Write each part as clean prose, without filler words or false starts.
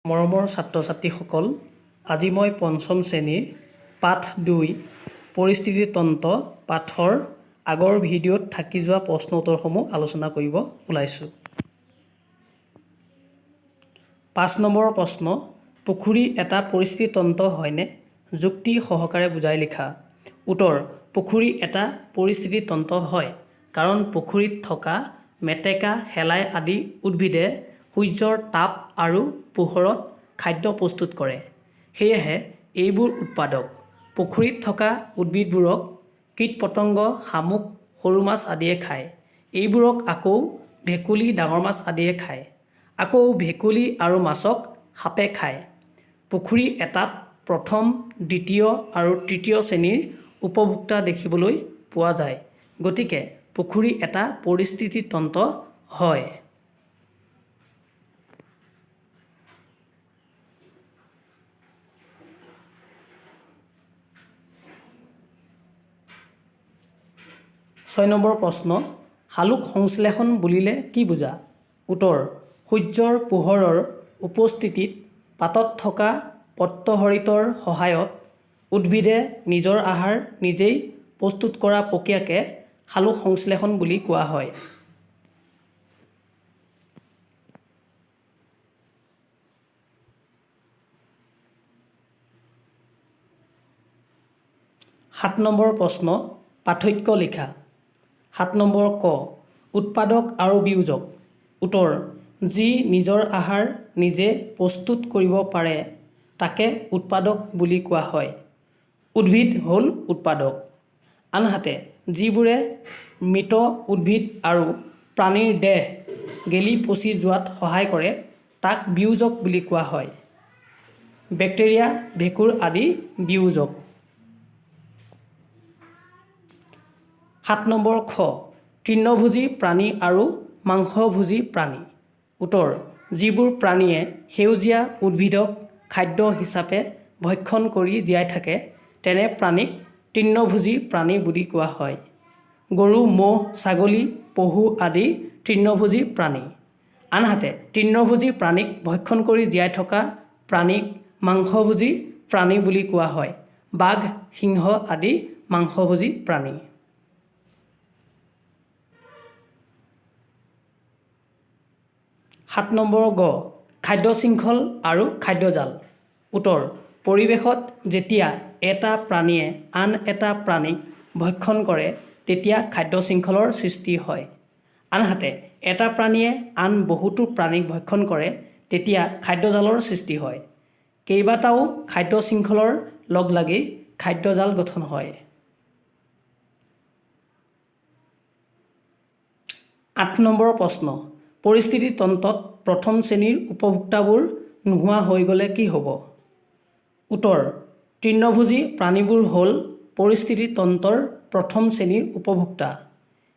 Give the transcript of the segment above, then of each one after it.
মৰমৰ ছাত্ৰ-ছাত্ৰীসকল, আজি মই পঞ্চম শ্ৰেণীৰ পাঠ 2 পৰিস্থিতিতন্ত্ৰ পাঠৰ আগৰ ভিডিঅ'ত থাকি যোৱা প্ৰশ্ন উত্তৰসমূহ আলোচনা কৰিব ওলাইছোঁ। 5 নম্বৰৰ প্ৰশ্ন, পুখুৰী এটা পৰিস্থিতিতন্ত্ৰ হয়নে? যুক্তি সহকাৰে বুজাই লিখা। উত্তৰ, পুখুৰী এটা পৰিস্থিতিতন্ত্ৰ হয়, কাৰণ পুখুৰীত থকা মেটেকা, শেলাই আদি উদ্ভিদে সূৰ্যৰ তাপ আৰু পোহৰত খাদ্য প্ৰস্তুত কৰে। সেয়েহে এইবোৰ উৎপাদক। পুখুৰীত থকা উদ্ভিদবোৰক কীট-পতংগ, শামুক, সৰু মাছ আদিয়ে খায়। এইবোৰক আকৌ ভেকুলী, ডাঙৰ মাছ আদিয়ে খায়। আকৌ ভেকুলী আৰু মাছক সাপে খায়। পুখুৰী এটাত প্ৰথম, দ্বিতীয় আৰু তৃতীয় শ্ৰেণীৰ উপভোক্তা দেখিবলৈ পোৱা যায়। গতিকে পুখুৰী এটা পৰিস্থিতিতন্ত্ৰ হয়। 6 নম্বৰ প্ৰশ্ন, সালোক সংশ্লেষণ বুলিলে কি বুজা? উত্তৰ, সূৰ্যৰ পোহৰৰ উপস্থিতিত পাতত থকা পত্ৰহৰিতৰ সহায়ত উদ্ভিদে নিজৰ আহাৰ নিজেই প্ৰস্তুত কৰা প্ৰক্ৰিয়াকে সালোক সংশ্লেষণ বুলি কোৱা হয়। 7 নম্বৰ প্ৰশ্ন, পাৰ্থক্য লিখা। 7 নম্বৰ ক, উৎপাদক আৰু বিয়োজক। উত্তৰ, যি নিজৰ আহাৰ নিজে প্ৰস্তুত কৰিব পাৰে তাকে উৎপাদক বুলি কোৱা হয়। উদ্ভিদ হ'ল উৎপাদক। আনহাতে যিবোৰে মৃত উদ্ভিদ আৰু প্ৰাণীৰ দেহ গেলি পচি যোৱাত সহায় কৰে তাক বিয়োজক বুলি কোৱা হয়। বেক্টেৰিয়া, ভেঁকুৰ আদি বিয়োজক। 7 নম্বৰ খ, তৃণভোজী প্ৰাণী আৰু মাংসভোজী প্ৰাণী। উত্তৰ, যিবোৰ প্ৰাণীয়ে সেউজীয়া উদ্ভিদক খাদ্য হিচাপে ভক্ষণ কৰি জীয়াই থাকে তেনে প্ৰাণীক তৃণভোজী প্ৰাণী বুলি কোৱা হয়। গৰু, ম'হ, ছাগলী, পহু আদি তৃণভোজী প্ৰাণী। আনহাতে তৃণভোজী প্ৰাণীক ভক্ষণ কৰি জীয়াই থকা প্ৰাণীক মাংসভোজী প্ৰাণী বুলি কোৱা হয়। বাঘ, সিংহ আদি মাংসভোজী প্ৰাণী। 7 নম্বৰ গ, খাদ্য শৃংখল আৰু খাদ্যজাল। উত্তৰ, পৰিৱেশত যেতিয়া এটা প্ৰাণীয়ে আন এটা প্ৰাণীক ভক্ষণ কৰে তেতিয়া খাদ্য শৃংখলৰ সৃষ্টি হয়। আনহাতে এটা প্ৰাণীয়ে আন বহুতো প্ৰাণীক ভক্ষণ কৰে তেতিয়া খাদ্যজালৰ সৃষ্টি হয়। কেইবাটাও খাদ্য শৃংখলৰ লগ লাগি খাদ্যজাল গঠন হয়। 8 নম্বৰ প্ৰশ্ন, পৰিস্থিতিতন্ত্ৰত প্ৰথম শ্ৰেণীৰ উপভোক্তাবোৰ নোহোৱা হৈ গ'লে কি হ'ব? উত্তৰ, তৃণভোজী প্ৰাণীবোৰ হ'ল পৰিস্থিতিতন্ত্ৰৰ প্ৰথম শ্ৰেণীৰ উপভোক্তা।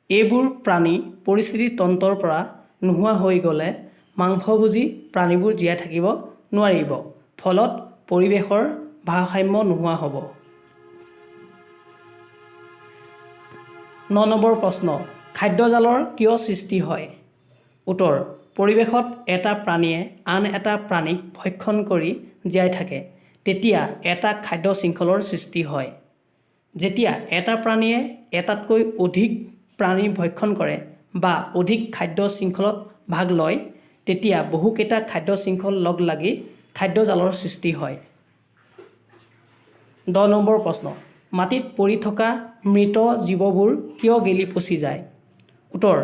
এইবোৰ প্ৰাণী পৰিস্থিতিতন্ত্ৰৰ পৰা নোহোৱা হৈ গ'লে মাংসভোজী প্ৰাণীবোৰ জীয়াই থাকিব নোৱাৰিব, ফলত পৰিৱেশৰ ভাৰসাম্য নোহোৱা হ'ব। 9 নম্বৰ প্ৰশ্ন, খাদ্যজালৰ কিয় সৃষ্টি হয়? উত্তৰ, পৰিৱেশত এটা প্ৰাণীয়ে আন এটা প্ৰাণীক ভক্ষণ কৰি জীয়াই থাকে তেতিয়া এটা খাদ্য শৃংখলৰ সৃষ্টি হয়। যেতিয়া এটা প্ৰাণীয়ে এটাতকৈ অধিক প্ৰাণী ভক্ষণ কৰে বা অধিক খাদ্য শৃংখলত ভাগ লয় তেতিয়া বহুকেইটা খাদ্য শৃংখল লগ লাগি খাদ্যজালৰ সৃষ্টি হয়। 10 নম্বৰ প্ৰশ্ন, মাটিত পৰি থকা মৃত জীৱবোৰ কিয় গেলি পচি যায়? উত্তৰ,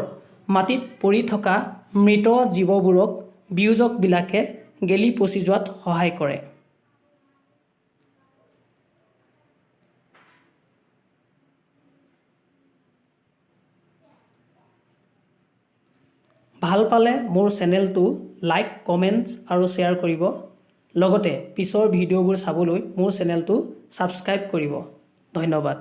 মাটিত পৰি থকা মৃত জীৱবোৰক বিয়োজকবিলাকে গেলি পচি যোৱাত সহায় কৰে। ভাল পালে মোৰ চেনেলটো লাইক, কমেণ্টছ আৰু শ্বেয়াৰ কৰিব। লগতে পিছৰ ভিডিঅ'বোৰ চাবলৈ মোৰ চেনেলটো ছাবস্ক্ৰাইব কৰিব। ধন্যবাদ।